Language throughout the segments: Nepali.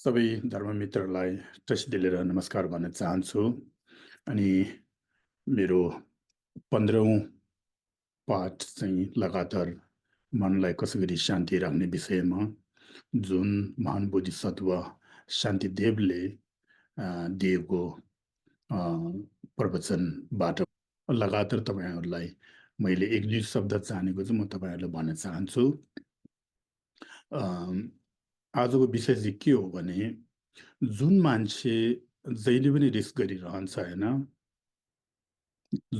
सबै धर्ममित्रहरूलाई टस दिलेर नमस्कार भन्न चाहन्छु। अनि मेरो 15औं पाठ चाहिँ लगातार मनलाई कसै गरी शान्ति राख्ने विषयमा, जुन महान बोधिसत्व शान्तिदेवले दिएको अ, प्रवचनबाट लगातार तपाईँहरूलाई मैले एक दुई शब्द जानेको चाहिँ म तपाईँहरूलाई भन्न चाहन्छु। आजको विषय चाहिँ के हो भने, जुन मान्छे जहिले पनि रिस गरिरहन्छ होइन,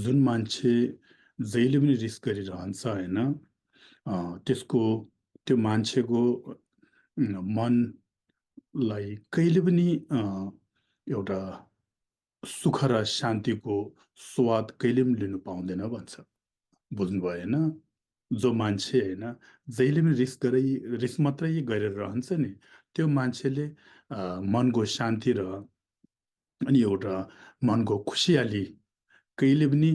जुन मान्छे जहिले पनि रिस गरिरहन्छ होइन, त्यसको त्यो मान्छेको मनलाई कहिले पनि एउटा सुख र शान्तिको स्वाद कहिले पनि लिनु पाउँदैन भन्छ। बुझ्नुभयो होइन? जो मान्छे होइन जहिले पनि रिस मात्रै गरेर रहन्छ नि, त्यो मान्छेले मनको शान्ति र अनि एउटा मनको खुसियाली कहिले पनि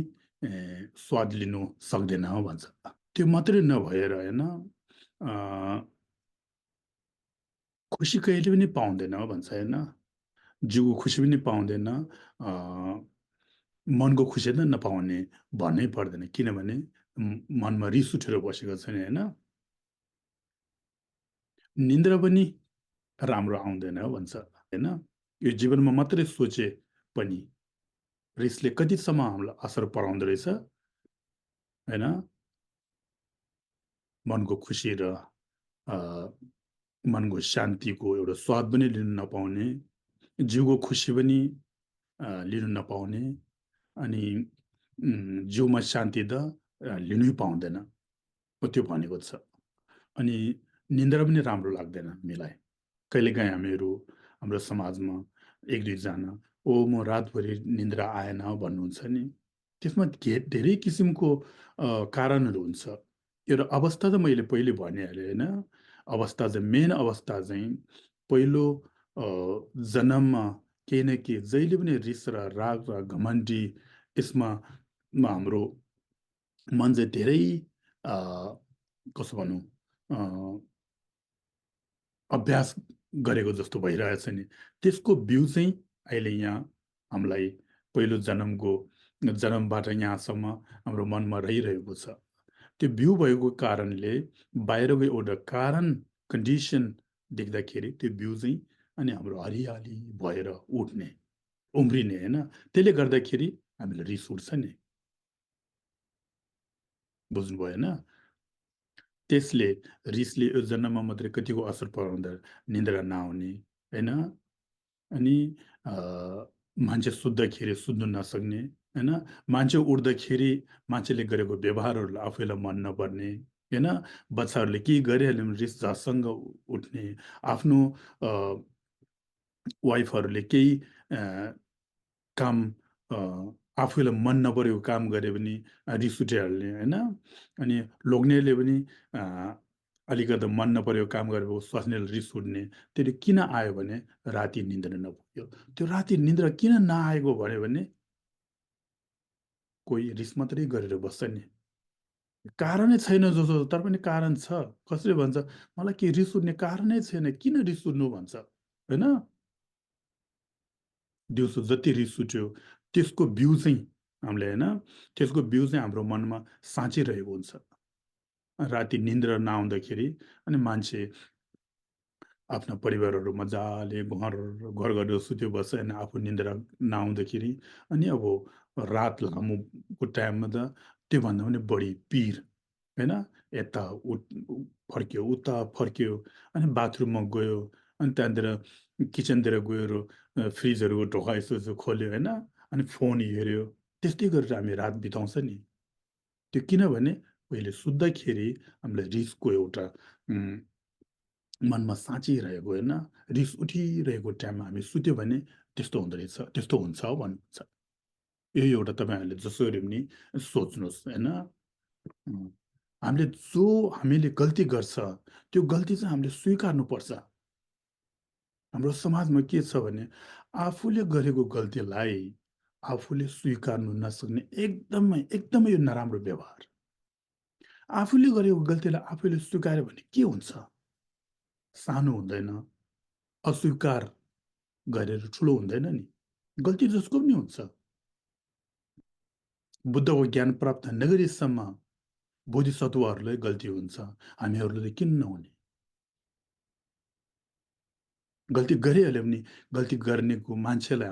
स्वाद लिनु सक्दैन भन्छ। त्यो मात्रै नभएर होइन, खुसी कहिले पनि पाउँदैन भन्छ होइन, जिउको खुसी पनि पाउँदैन, मनको खुसी त नपाउने भन्नै पर्दैन, किनभने मनमा रिस उठेर बसेको छ नि होइन। निन्द्रा पनि राम्रो आउँदैन भन्छ होइन। यो जीवनमा मात्रै सोचे पनि रिसले कतिसम्म हामीलाई असर पराउँदो रहेछ होइन। मनको खुसी र मनको शान्तिको एउटा स्वाद पनि लिन नपाउने, जिउको खुसी पनि लिनु नपाउने, अनि जिउमा शान्ति त लिनै पाउँदैन, त्यो भनेको छ। अनि निन्द्रा पनि राम्रो लाग्दैन हामीलाई। कहिलेकाहीँ हामीहरू हाम्रो समाजमा एक दुईजना म रातभरि निन्द्रा आएन भन्नुहुन्छ नि, त्यसमा धेरै किसिमको कारणहरू हुन्छ। एउटा अवस्था त मैले पहिले भनिहालेँ होइन। अवस्था चाहिँ मेन अवस्था चाहिँ पहिलो जन्ममा केही न केही जहिले पनि रिस र राग र घमण्डी यसमा हाम्रो मन चाहिँ धेरै कसो भनौँ अभ्यास गरेको जस्तो भइरहेछ नि, त्यसको बिउ चाहिँ अहिले यहाँ हामीलाई पहिलो जन्मबाट यहाँसम्म हाम्रो मनमा रहिरहेको छ। त्यो बिउ भएको कारणले बाहिरको एउटा कारण कन्डिसन देख्दाखेरि त्यो बिउ चाहिँ अनि हाम्रो हरियाली भएर उठ्ने उम्रिने होइन, त्यसले गर्दाखेरि हामीलाई रिस उठ्छ नि। बुझ्नुभयो होइन? त्यसले रिसले यो जन्ममा मात्रै कतिको असर पराउँदा निन्द्रा नआउने होइन, अनि मान्छे सुत्दाखेरि सुत्नु नसक्ने होइन, मान्छे उठ्दाखेरि मान्छेले गरेको व्यवहारहरूलाई आफैलाई मन नपर्ने होइन, बच्चाहरूले केही गरिहाल्यो भने रिस झस्सङ्ग उठ्ने, आफ्नो वाइफहरूले केही काम आफूलाई मन नपरेको काम गरे पनि रिस उठिहाल्ने होइन, अनि लोग्नेले पनि अलिकति मन नपरेको काम गरेको स्वास्नीले रिस उठ्ने। त्यसले किन आयो भने राति निन्द्रा नपुग्यो। त्यो राति निन्द्रा किन नआएको भन्यो भने कोही रिस मात्रै गरेर बस्छ नि, कारणै छैन जस्तो, तर पनि कारण छ। कसैले भन्छ मलाई के रिस उठ्ने कारणै छैन, किन रिस उठ्नु भन्छ होइन। दिउँसो जति रिस उठ्यो त्यसको बिउ चाहिँ हामीले होइन, त्यसको बिउ चाहिँ हाम्रो मनमा साँचिरहेको हुन्छ। राति निन्द्रा नआउँदाखेरि अनि मान्छे आफ्ना परिवारहरू मजाले घर घर गरेर सुत्यो बस्छ, अनि आफू निन्द्रा नआउँदाखेरि अनि अब रात लामोको टाइममा त त्योभन्दा पनि बढी पिर होइन। यता फर्क्यो उता फर्क्यो, अनि बाथरुममा गयो, अनि त्यहाँनिर किचनतिर गएर फ्रिजहरूको ढोका यसो यसो खोल्यो होइन, अनि फोन हेऱ्यो। त्यस्तै गरेर हामी रात बिताउँछ नि। त्यो किनभने पहिले सुत्दाखेरि हामीलाई रिसको एउटा मनमा साँचिरहेको होइन, रिस उठिरहेको टाइममा हामी सुत्यो भने त्यस्तो हुँदो रहेछ, त्यस्तो हुन्छ भन्नुहुन्छ। यो एउटा तपाईँहरूले जसरी पनि सोच्नुहोस् होइन। हामीले गल्ती गर्छ त्यो गल्ती चाहिँ हामीले स्वीकार्नुपर्छ। हाम्रो समाजमा के छ भने आफूले गरेको गल्तीलाई आफूले स्वीकार्नु नसक्ने एकदमै एकदमै यो नराम्रो व्यवहार। आफूले गरेको गल्तीलाई आफूले स्वीकार्यो भने के हुन्छ? सानो हुँदैन, अस्वीकार गरेर ठुलो हुँदैन नि, गल्ती जसको पनि हुन्छ। बुद्धको ज्ञान प्राप्त नगरीसम्म बोधिसत्वहरूलाई गल्ती हुन्छ, हामीहरूले किन नहुने? गल्ती गरिहाल्यो भने गल्ती गर्नेको मान्छेलाई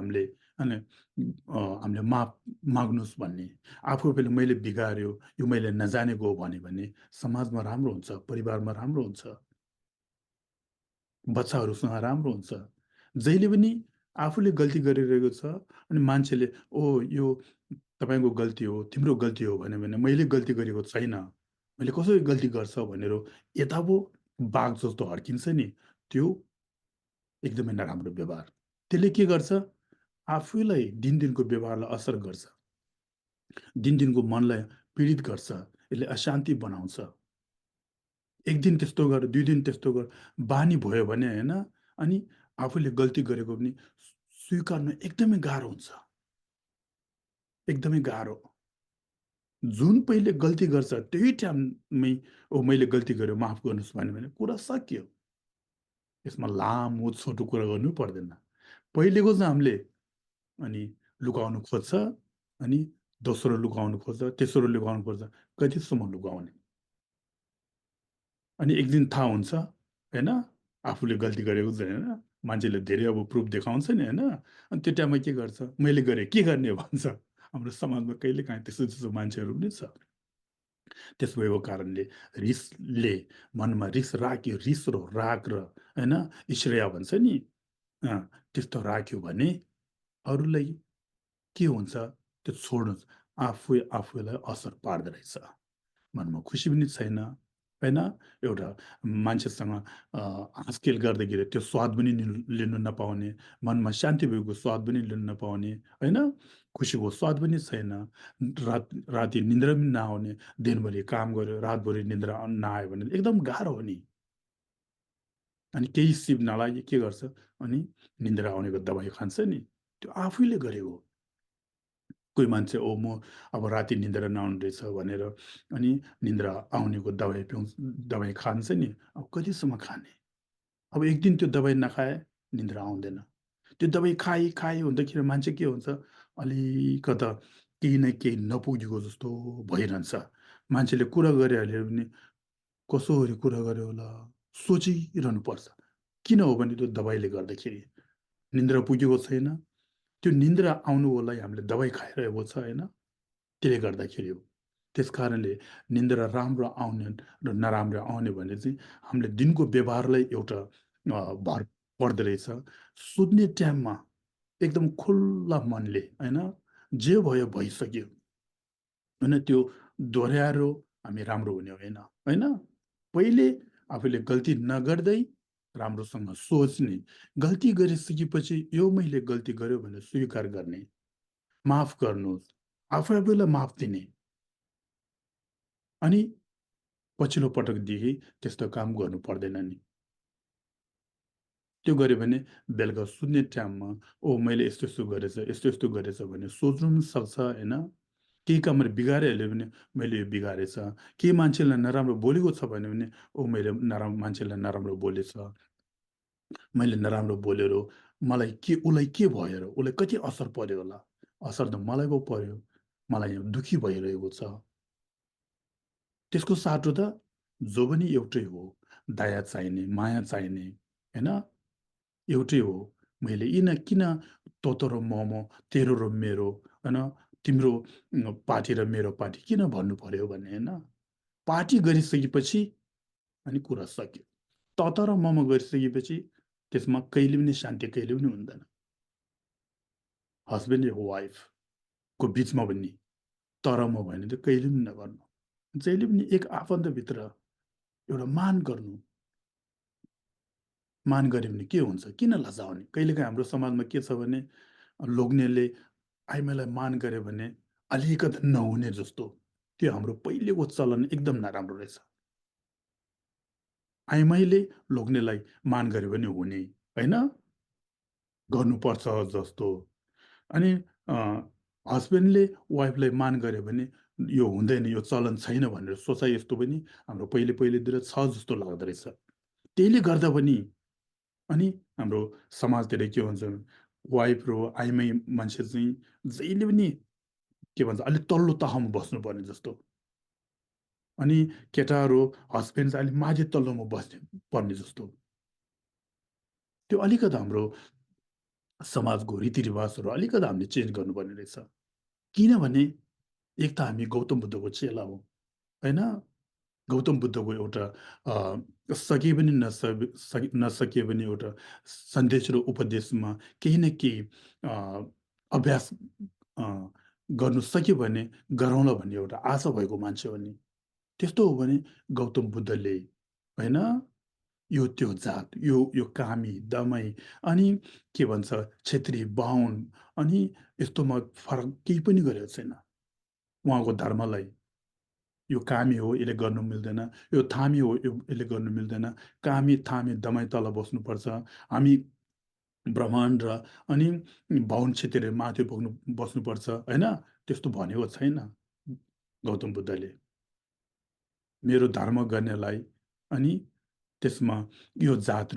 हामीले माफ माग्नुहोस् भन्ने, आफू पनि मैले बिगार्यो, यो मैले नजानेको हो भने समाजमा राम्रो हुन्छ, परिवारमा राम्रो हुन्छ, बच्चाहरूसँग राम्रो हुन्छ। जहिले पनि आफूले गल्ती गरिरहेको छ अनि मान्छेले ओ यो तपाईँको गल्ती हो, तिम्रो गल्ती हो भने मैले गल्ती गरेको छैन, मैले कसरी गल्ती गर्छ भनेर यता पो बाघ जस्तो हर्किन्छ नि, त्यो एकदमै नराम्रो व्यवहार। त्यसले के गर्छ? आफूलाई दिनदिनको व्यवहारलाई असर गर्छ, दिनदिनको मनलाई पीडित गर्छ, यसले अशान्ति बनाउँछ। एक दिन त्यस्तो गर, 2 दिन त्यस्तो गर, बानी भयो भने होइन, अनि आफूले गल्ती गरेको पनि स्वीकार्न एकदमै गाह्रो हुन्छ, एकदमै गाह्रो। जुन पहिले गल्ती गर्छ त्यही टाइममै ओ मैले गल्ती गरेँ माफ गर्नुहोस् भन्यो भने कुरा सकियो। यसमा लामो छोटो कुरा गर्नु पर्दैन। पहिलेको चाहिँ हामीले अनि लुकाउनु खोज्छ, अनि दोस्रो लुकाउनु खोज्छ, तेस्रो लुकाउनु खोज्छ, कतिसम्म लुकाउने? अनि एक दिन थाहा हुन्छ होइन, आफूले गल्ती गरेको चाहिँ होइन, मान्छेले धेरै अब प्रुफ देखाउँछ नि होइन, अनि त्यो टाइममा के गर्छ? मैले गरेँ के गर्ने भन्छ। हाम्रो समाजमा कहिलेकाहीँ त्यस्तो त्यस्तो मान्छेहरू पनि छ। त्यसो भएको कारणले रिसले मनमा रिस राख्यो, रिस र राग र होइन ईश्वरया भन्छ नि, अँ, त्यस्तो राख्यो भने अरूलाई के हुन्छ त्यो छोड्नुहोस्, आफूलाई असर पार्दो रहेछ, मनमा खुसी पनि छैन होइन, एउटा मान्छेसँग हाँसखेल गर्दाखेरि त्यो स्वाद पनि लिनु नपाउने, मनमा शान्ति भएको स्वाद पनि लिनु नपाउने होइन, खुसीको स्वाद पनि छैन, राति निन्द्रा पनि नआउने, दिनभरि काम गर्यो रातभरि निन्द्रा नआयो भने एकदम गाह्रो हो नि। अनि केही सिप नलागी के गर्छ, अनि निन्द्रा आउनेको दबाई खान्छ नि, त्यो आफैले गरेको हो। कोही मान्छे ओ म अब राति निन्द्रा नआउने रहेछ भनेर अनि निन्द्रा आउनेको दबाई खान्छ नि, अब कतिसम्म खाने? अब एक दिन त्यो दबाई नखाए निन्द्रा आउँदैन। त्यो दबाई खाइ हुँदाखेरि मान्छे के हुन्छ, अलिकता केही न केही नपुगेको जस्तो भइरहन्छ। मान्छेले कुरा गरिहाल्यो भने कसरी कुरा गर्यो होला? सोचिरहनु पर्छ। किन हो भने त्यो दबाईले गर्दाखेरि निन्द्रा पुगेको छैन। त्यो निन्द्रा आउनुको लागि हामीले दबाई खाइरहेको छ होइन, त्यसले गर्दाखेरि हो। त्यस कारणले निन्द्रा राम्रो आउने र नराम्रो आउने भने चाहिँ हामीले दिनको व्यवहारलाई एउटा भर पर्दो रहेछ। सुत्ने टाइममा एकदम खुल्ला मनले होइन, जे भयो भइसक्यो होइन, त्यो दोहोऱ्याएर हामी राम्रो हुने होइन होइन। पहिले आफूले गल्ती नगर्दै राम्रोसँग सोच्ने, गल्ती गरिसकेपछि यो मैले गल्ती गर्यो भनेर स्वीकार गर्ने, माफ गर्नुहोस्, आफूलाई माफ दिने, अनि पछिल्लो पटकदेखि त्यस्तो काम गर्नु पर्दैन नि। त्यो गऱ्यो भने बेलुका सुत्ने टाइममा ओ मैले यस्तो यस्तो गरेछ, यस्तो यस्तो गरेछ भने सोच्नु पनि सक्छ होइन। केही कामहरू बिगारिहाल्यो भने मैले यो बिगारेछ, केही मान्छेलाई नराम्रो बोलेको छ भने ओ मैले मान्छेलाई नराम्रो बोलेछ, मैले नराम्रो बोलेर मलाई के उसलाई के भयो र उसलाई कति असर पर्यो होला? असर त मलाई पो पर्यो, मलाई यहाँ दुःखी भइरहेको छ। त्यसको साटो त जो पनि एउटै हो, दया चाहिने, माया चाहिने होइन, एउटै हो। मैले किन तँ र म, तेरो र मेरो होइन, तिम्रो पार्टी र मेरो पार्टी किन भन्नु पर्यो भने होइन, पार्टी गरिसकेपछि अनि कुरा सक्यो। तँ र म गरिसकेपछि त्यसमा कहिले पनि शान्ति कहिले पनि हुँदैन। हस्बेन्ड र वाइफको बिचमा पनि तर म भने त कहिले पनि नगर्नु। जहिले पनि एक आफन्तभित्र एउटा मान गर्नु, मान गऱ्यो भने के हुन्छ? किन लजाउने? कहिलेकाहीँ हाम्रो समाजमा के छ भने लोग्नेले आइमाईलाई मान गर्यो भने अलिकति नहुने जस्तो, त्यो हाम्रो पहिलेको चलन एकदम नराम्रो रहेछ। आइमाईले लोग्नेलाई मान गर्यो भने हुने होइन, गर्नुपर्छ जस्तो, अनि हस्बेन्डले वाइफलाई मान गर्यो भने यो हुँदैन, यो चलन छैन भनेर सोचाइ यस्तो पनि हाम्रो पहिलेतिर छ जस्तो लाग्दो रहेछ। त्यसले गर्दा पनि अनि हाम्रो समाजतिर के भन्छ, वाइफ र आइमाई मान्छे चाहिँ जहिले पनि के भन्छ अलिक तल्लो तहमा बस्नुपर्ने जस्तो, अनि केटाहरू हस्बेन्ड चाहिँ अलिक माझी तल्लोमा बस्ने पर्ने जस्तो। त्यो अलिकति हाम्रो समाजको रीतिरिवाजहरू अलिकति हामीले चेन्ज गर्नुपर्ने रहेछ। किनभने एक त हामी गौतम बुद्धको चेला हौँ, होइन? गौतम बुद्धको एउटा सके पनि नसके पनि एउटा सन्देश र उपदेशमा केही न केही अभ्यास अ, गर्नु सक्यो भने गरौँला भन्ने एउटा आशा भएको मान्छे हो नि। त्यस्तो हो भने गौतम बुद्धले, होइन, यो त्यो जात, यो कामी, दमाई, अनि के भन्छ क्षेत्री, बाहुन, अनि यस्तोमा फरक केही पनि गरेको छैन। उहाँको धर्मलाई यो कामी हो, यसले गर्नु मिल्दैन, यो थामी हो, यसले गर्नु मिल्दैन, कामी, थामी, दमाई तल बस्नुपर्छ, हामी ब्राह्मण र अनि बाहुन क्षेत्रीहरू माथि बस्नुपर्छ, होइन? त्यस्तो भनेको छैन गौतम बुद्धले। मेरो धर्म गर्नेलाई, अनि त्यसमा यो जात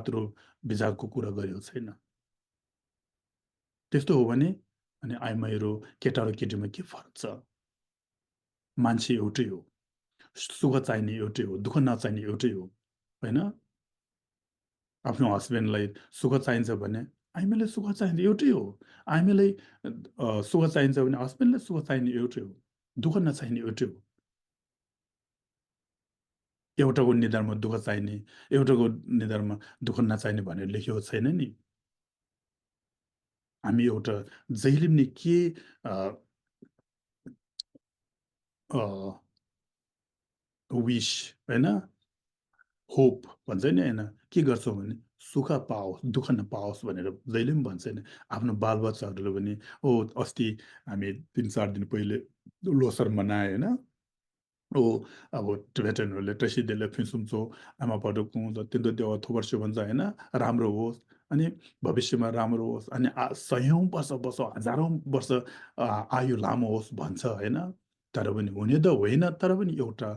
र विजातको कुरा गरेको छैन। त्यस्तो हो भने अनि आइमाईहरू केटा र केटीमा के फरक छ? मान्छे एउटै हो, सुख चाहिने एउटै हो, दुःख नचाहिने एउटै हो, होइन? आफ्नो हस्बेन्डलाई सुख चाहिन्छ भने आइमाईलाई सुख चाहिन्छ एउटै हो। आइमाईलाई सुख चाहिन्छ भने हस्बेन्डलाई सुख चाहिने एउटै हो, दुःख नचाहिने एउटै हो। एउटाको निधारमा दुःख चाहिने, एउटाको निधारमा दुःख नचाहिने भनेर लेखेको छैन नि। हामी एउटा जहिले पनि के अ अ, विस, होइन, होप भन्छ नि, होइन? के गर्छौँ भने सुख पाओस्, दुःख नपाओस् भनेर जहिले पनि भन्छ नि। आफ्नो बालबच्चाहरूले पनि अस्ति हामी 3-4 दिन पहिले लोसर मनाए, होइन? अब टिबेटनहरूले टैसिदेले फिसुम्चो आमाबाटो कुँद तिन्दो देव थोपर्स्यो भन्छ, होइन? राम्रो होस्, अनि भविष्यमा राम्रो होस्, अनि सयौँ वर्ष बसोस्, हजारौँ वर्ष आयु लामो होस् भन्छ, होइन? तर पनि हुने त होइन, तर पनि एउटा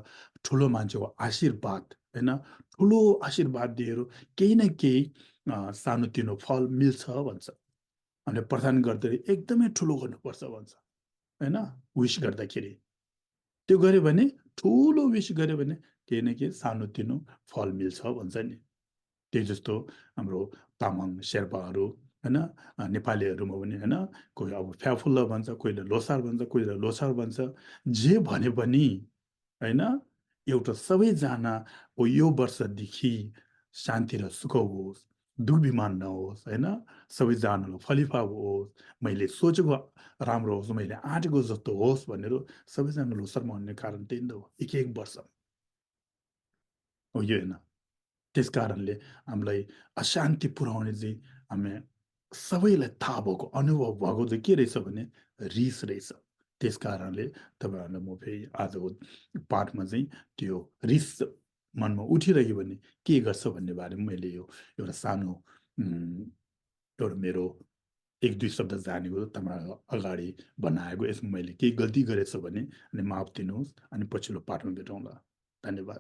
ठुलो मान्छेको आशीर्वाद, होइन? ठुलो आशीर्वाद दिएर केही न केही सानोतिनो फल मिल्छ भन्छ। हामीले प्रदान गर्दाखेरि एकदमै ठुलो गर्नुपर्छ भन्छ, होइन? विस गर्दाखेरि। त्यो गर्यो भने, ठुलो विस गर्यो भने केही न केही सानोतिनो फल मिल्छ भन्छ नि। त्यही जस्तो हाम्रो तामाङ, शेर्पाहरू, होइन? नेपालीहरूमा पनि, होइन? कोही अब फ्याफुल्ला भन्छ, कोहीले लोसार भन्छ, कोहीले लोसार भन्छ। जे भने पनि, होइन? एउटा सबैजनाको यो वर्षदेखि शान्ति र सुख होस्, दुःखबिमार नहोस्, होइन? सबैजनालाई फलिफाप होस्, मैले सोचेको राम्रो होस्, मैले आँटेको जस्तो होस् भनेर सबैजना लोसार मान्ने कारण त्यही त हो। एक वर्ष हो यो, होइन? त्यस कारणले हामीलाई अशान्ति पुर्याउने चाहिँ हामी सबैलाई थाहा भएको, अनुभव भएको चाहिँ के रहेछ भने रिस रहेछ। त्यस कारणले तपाईँहरूलाई म फेरि आजको पाठमा चाहिँ त्यो रिस मनमा उठिरह्यो भने के गर्छ भन्ने बारेमा मैले यो एउटा सानो एउटा मेरो 1-2 शब्द जानेको तपाईँलाई अगाडि बनाएको। यसमा मैले केही गल्ती गरेछु भने अनि माफ दिनुहोस्, अनि पछिल्लो पाठमा भेटौँला। धन्यवाद।